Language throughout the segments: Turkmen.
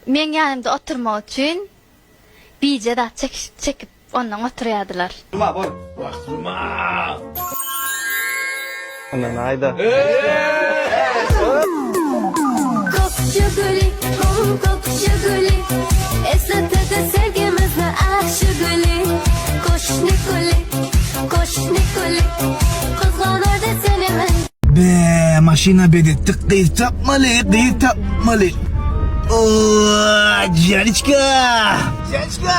Meň ýanymda oturmak üçin bije zat çekip ondan oturýardylar. Kokşu guli, hum kokşu guli Esletedi sevgimizni ah şu guli Koşni guli, koşni guli Kızganardı seni men Be, maşyna bezetdik, gyz tapmaly, gyz tapmaly. Oo, Janiçka! Janiçka!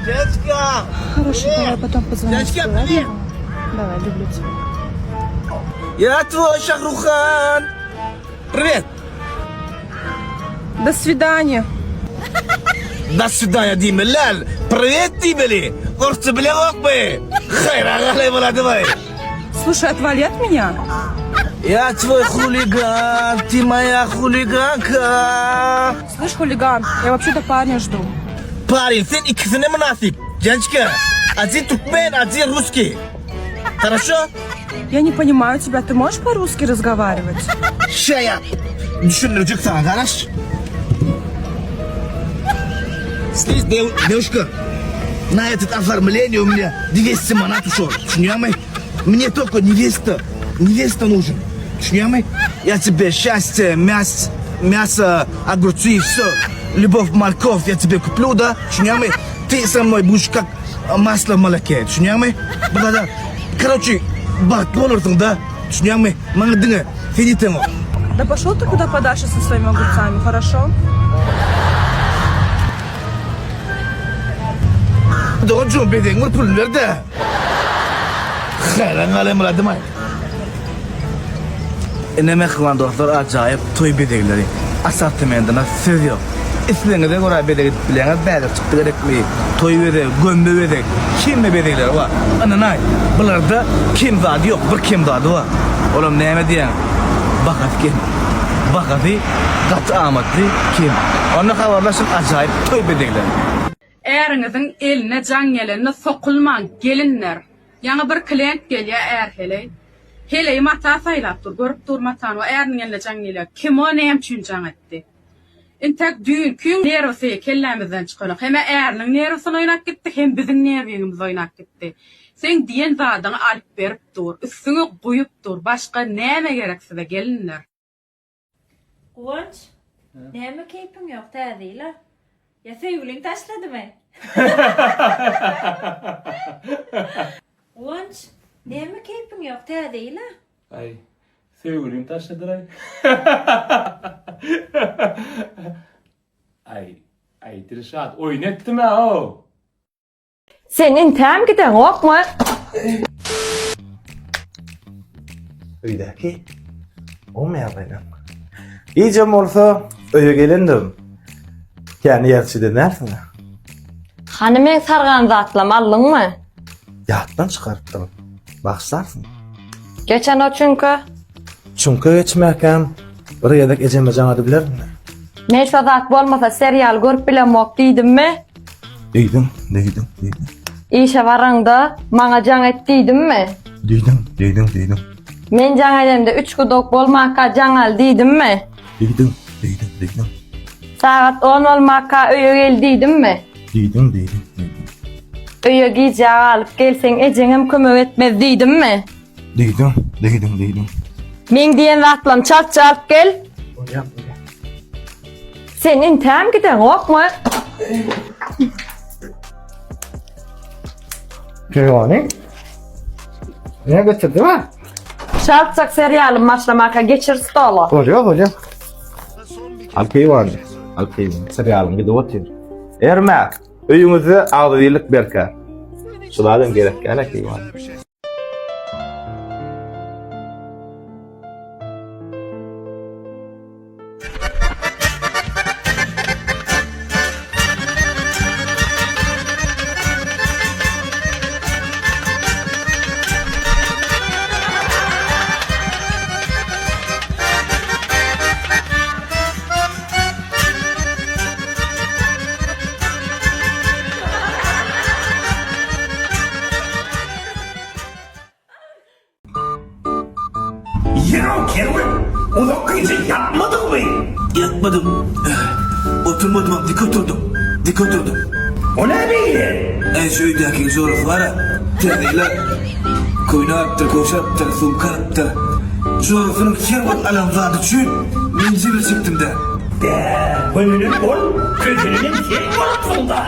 Janiçka! Хорошо, давай потом позвоню Janiçka, тебе, ладно? привет! Давай, люблю тебя. Я твой Шахрухан! Привет! До свидания. Do свидания diýmeliler. Привет diýmeli. Orsça bileňokmy? Haýran galay boladymy? Слушай, отвали от меня. Я твой хулиган, ты моя хулиганка. Слышь, хулиган, я вообще-то парня жду. Парень, sen ikisine mynasyp. Jençka. Один türkmen, один русский. Хорошо? Я не понимаю тебя, ты можешь по-русски разговаривать? Şeýa. Düşündirjek sana garaş. Слышь, девушка, на этот оформление у меня 200 манат ушел. Düşünýäňmi? Мне только невеста, невеста нужен. Düşünýäňmi? Я тебе счастье, мясо, мясо, огурцы и все. Любовь, морковь я тебе куплю, да? Düşünýäňmi? Ты со мной будешь как масло в молоке. Düşünýäňmi? Burada, короче, bagtly bolarsyň da. Düşünýäňmi? Maňa diňe sen ýeteňok. Да пошел ты куда подальше со своими огурцами, хорошо? Doganjygym bezegiň bir puluny ber-de. Haýran galaýyn Myradym-aý. Ine mähriban dostlar ajaýyp toý bezegleri. Assortimentine söz ýok. Islegiňize görä bezeg edip bilýäňiz, bäbek çykdy gerekmi, toý bezegi, gömme bezeg, hemme bezegleri bar. Ynanaý, bularda kem zady ýok, bir kem zady bar. Olam näme diýýäňiz? Bahasy kem. Bahasy gaty amatly, kem. Onda habarlaşyň ajaýyp toý bezegleri. Äriňiziň eline jaň gelende sokulmaň, gelinler. Ýaňy bir klient gelýär är heleý. Heleý mata saýlap dur, görüp dur matany, o äriniň eline jaň gelýär. Kim o, näme üçin jaň etdi? Intäk düýnkiň nerwisi kellämizden çykanok. Hem-ä äriniň nerwisini oýnap gitdi, hem biziň nerwiňimizi oýnap gitdi. Seň diýen zadyňy alyp berip dur, üstüňe guýup dur, başga näme gerek size, gelinler? Guwanç, näme keýpiň ýok täze ýyla? Ýa söýgüliň taşladymy? Guwanç, näme keýpiň ýok täze ýyla? Aý, söýgülim taşladyraý. Aý, aý Dilşat, oýun etdim-ä-ow. Sen intäm gideňokmy? Öýdäki gowymy ýagdaýlar? Gijem bolsa öýe gelendirin. Kän ýerçi dälsiň. Hany meň sargan zatlamy aldyňmy? Ýatdan çykarypdyryn. Bagyşlarsyň. Geçen o çünki. Çünki geçmäkäm bir gezek ejeme jaň edibilermi? Men şo zat bolmasa serial görüp bilemok diýdimmi? Diýdiň, diýdiň, diýdiň. Işe baraňda maňa jaň et diýdimmi? Diýdiň, diýdiň, diýdiň. Men jaň edemde üç gudok bolmaka jaň al diýdimmi? Diýdiň, diýdiň, diýdiň. Sagat on bolmaka öýe gel diýdimmi? Diýdiň, diýdiň, diýdiň. Öýe gijä galyp gelseň ejeňem kömek etmez diýdimmi? Diýdiň, diýdiň, diýdiň. Meň diýen zatlarymy çaltja alyp gel. Bolýar, bolýar. Sen intäm gideňokmy? Keýwany. Ne getirdi mi? Çaltjak serialym başlamaka geçir stola. Bolýar, bolýar. Al keýwany. Al keýwany. Serialyň gidip otyr. Erme, öýüňizde agzybirlik berkär. Şu zadam gerek däl keýwany. Ýatmadyňmy? Ýatmadym. Oturmadymam, dik oturdym. Dik oturdym. O näme beýle? Äý, şu öýdäkiň jorasy bar-a, täze ýyla köýnek alypdyr, köwşe alypdyr, sumka alypdyr. Jorasynyň her bir alan zady üçin men jebir çekdim-dä. Bä, gönünen ol, közenenem sen bolupsyň-da.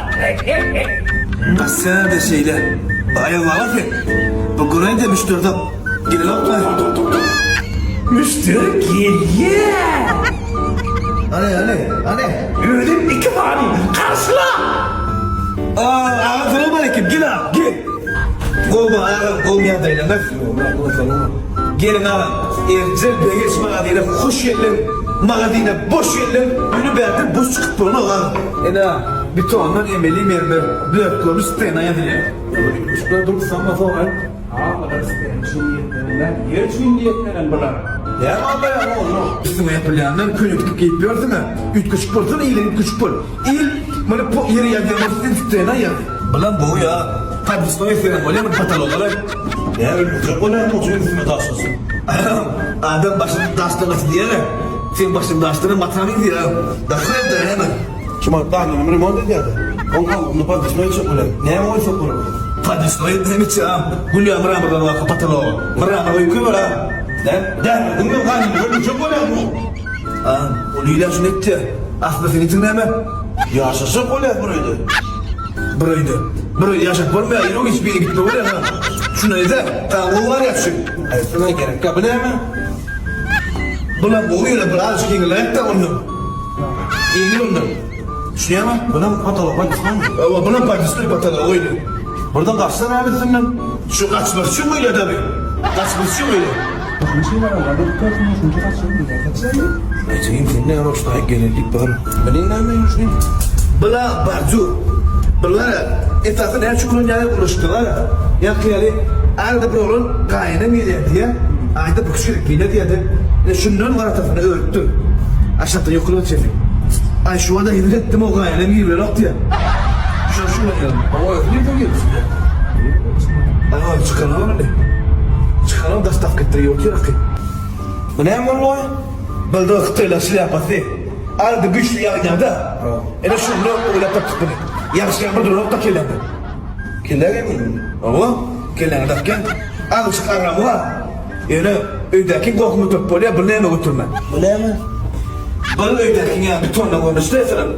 Sen-de şeýle. Aýaz baba sen. Bu göräý-de müşderi tap. Gelenokmy? Müşderi gelýär. Hany, hany, hany? Özem iki sany. Garşyla! Aa, aga salam aleýkum. Gel aga, gel. Gowy aga, gowy ýagdaýlaryňyz? Geliň aga, Erjel Begenç magazyna hoş geldiň. Magazyna boş geldiň. Ýöne bärden boş çykyp bolanok aga. Ine, betondan emeli mermer, dört görnüş stena ýazylýar. Üýtgeşikler durup sanmasa aýt. A bular stena üçin niýetlenen däl, ýer üçin niýetlenen bular. Näme aldaýaň oglan? Üstüňe ýapylýandan köýnek tikip geýip ýörsüň-ä. Üýtgeşik bolsana ile üýtgeşik bol. Il muny po ýere ýazýan bolsa sen stena ýaz. Bulam gowy ýa. Podwesnoý etseňem bolýa muny potologlara. Näme öldürjek bolýaň otuň üstüne daşlasyn. Adam başyny daşlamasyn diýene, seň başyňy daşlanan matamy diýýä. Daşla indi näme? Şu wagt daýnanam remont edýärdi. Oň howluny podwesnoý etjek bolýar. Näme goýsak bolar? Podwesnoý etmesem etjek a. Gülýä mramordan waka potologa. Mramor goýup kim bar a? Näme? Dälidiňmi? Gaýnyny öldürjek bolýarmy? A, ol ile şuny etýä. Aslynda seň itiň näme? Ýaşaşjak bolýas bir öýde. Bir öýde. Bir öýde ýaşap bolmaýar, ýok hiç biri gitme bolýar ha. Şuny ede, saňa gowy barýar şu. Aýtsana gerekkä, bu näme? Bulam gowy ýöne bir azajyk ýeňilräk-dä ondan. Ýeňil ondan. Düşünýäňmi? Bulam potolok podwesnoýmy? Hawa, bulam podwesnoý potolok oýny. Birden gaçsa näme üstünden? Şu gaçmasy üçin goýulýar tabi. Gaçmasy üçin goýulýar. Aýjygym sen näme uçdaýyk gelen diýip bar. Bileň näme ýumşuny? Bula barju. Bular esasy näme üçin ulanýar ulaşykda bar. Ýaňky ýaly arada bir oglan gaýynam gelýär diýýär. Aýda bir kişi gelip gelýär diýýärdi. Ine şundan garatasyny örüpdir. Aşakdan ýokaryk geçeli. Aý şu wada hezil etdim o gaýynam girenok diýýär. Şol şu ulanýar. O özi nirden geldi size? Aý ol çykanok indi. Çykanok daşdafka etdirip otyr aky. Bu näme boldy? Bildi hytaýlar şlýapasy. Arada güýçli ýagýanda. Ine şunda oýlap tapdyk muny. Ýagyş ýagmyr duranok-da kelläňde. Kellä geýmeli. Hawa, kelläňe dakýan. Azajyk agramy bar. Ýöne öýdäkiň gohuny göterip bolýar, bu näme götermän. Bu näme? Bir öýdäkiň ýa bir tonna görnüşde meselem.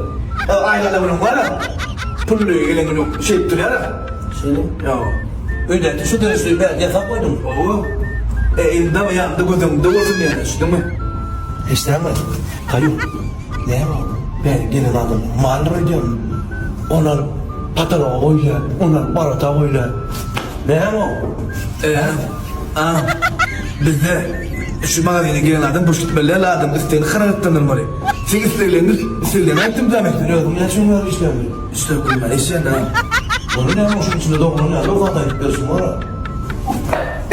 Aýlana günüň bar-a. Pully öýe gelen günüň şeýdip durýar-a. Şeýle? Ýa. Öýdäki şu derejede bärde ýasap goýduň. Hawa. E, elinde we ýanynda göz öňünde bolsun diýen, düşdüňmi? Eşdäňmi? Gaýu. Näme ol? Bäri gelen adam maldyr öýdýäňmi? Ony alyp pataloga goýulýar, ony alyp barata goýulýar. Näme ol? E, a, bizde şu magazyna gelen adam boş gitmeli däl, adam islegini kanagatlandyrmaly. Seň islegleriňi, islegleriňi aýtdym da men. Sen özüň näçe gün bäri işläňde? Işläp görmän, eşen a. Ony näme şuň içinde doglan ýaly bir zat aýdyp berşiň bar-a.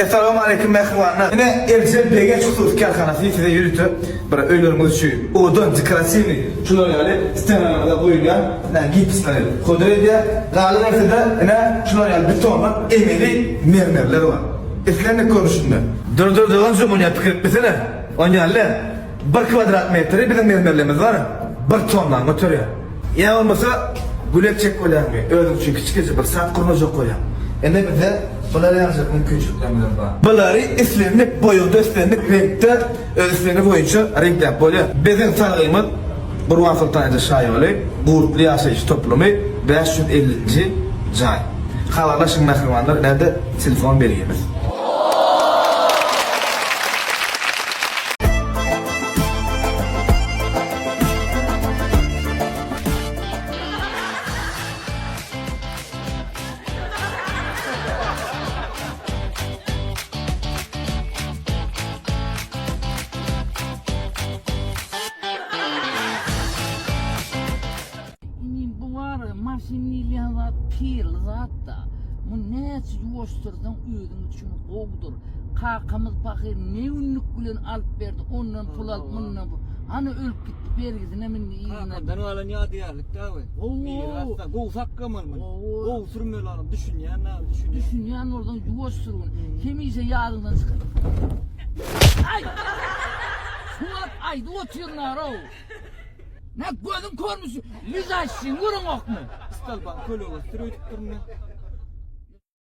Essalawmaleýkim mähribanlar. Ine Erjel Begenç hususy kärhanasy size ýörite bir öýleriňiz üçin owadan dekoratiwnyý şular ýaly stenalarda goýulýan ine gipsleri hödür edýär. Galyberse-de ine şular ýaly betondan emeli mermerler bar. Islendik görnüşinde. Dur dur doganjygym muny pikir etmesene. Onýaly bir kwadrat metri biziň mermerlerimiz bar bir tonnany göterýär. Ýa bolmasa gül ekjek bolýaňmy, özüň üçin kiçigeje bir sad gurnajak bolýaň. Ine bizde bular ýalyjak mümkinçiliklerimiz bar. Bulary islendik boýagda, islendik reňkde öz islegiňiz boýunça reňkläp bolýar. Biziň salgymyz Gurbansoltan eje şaýoly, Gurtly ýaşaýyş toplumy, 550-nji jaý. Habarlaşyň mähribanlar, ine-de telefon belgimiz. Inim bu bar maşyn diýilýän zat pirli zatda. Muny näçe ýuwaş sürseň özüň üçin gowudyr. Kakamyz pahyr ne günlük bilen alyp berdi ondan pul alyp mundan pul. Ana ölüp gitdi bergisinem indi yzyna. Kakamdan galan ýadygärlik dagy. Miras-da gowy saklamaly muny. Gowy sürmeli adam düşünýän dagy düşünýän. Düşünýän bolsaň ýuwaş sürgün. Hemişe ýadyňdan çykar. Aý! Şu wagt aýdyp otyryn-a-row. Nä gözüň körmüş, lizaşşyňy göreňokmy? Stolbaň kölegesi öýdüpdirin men.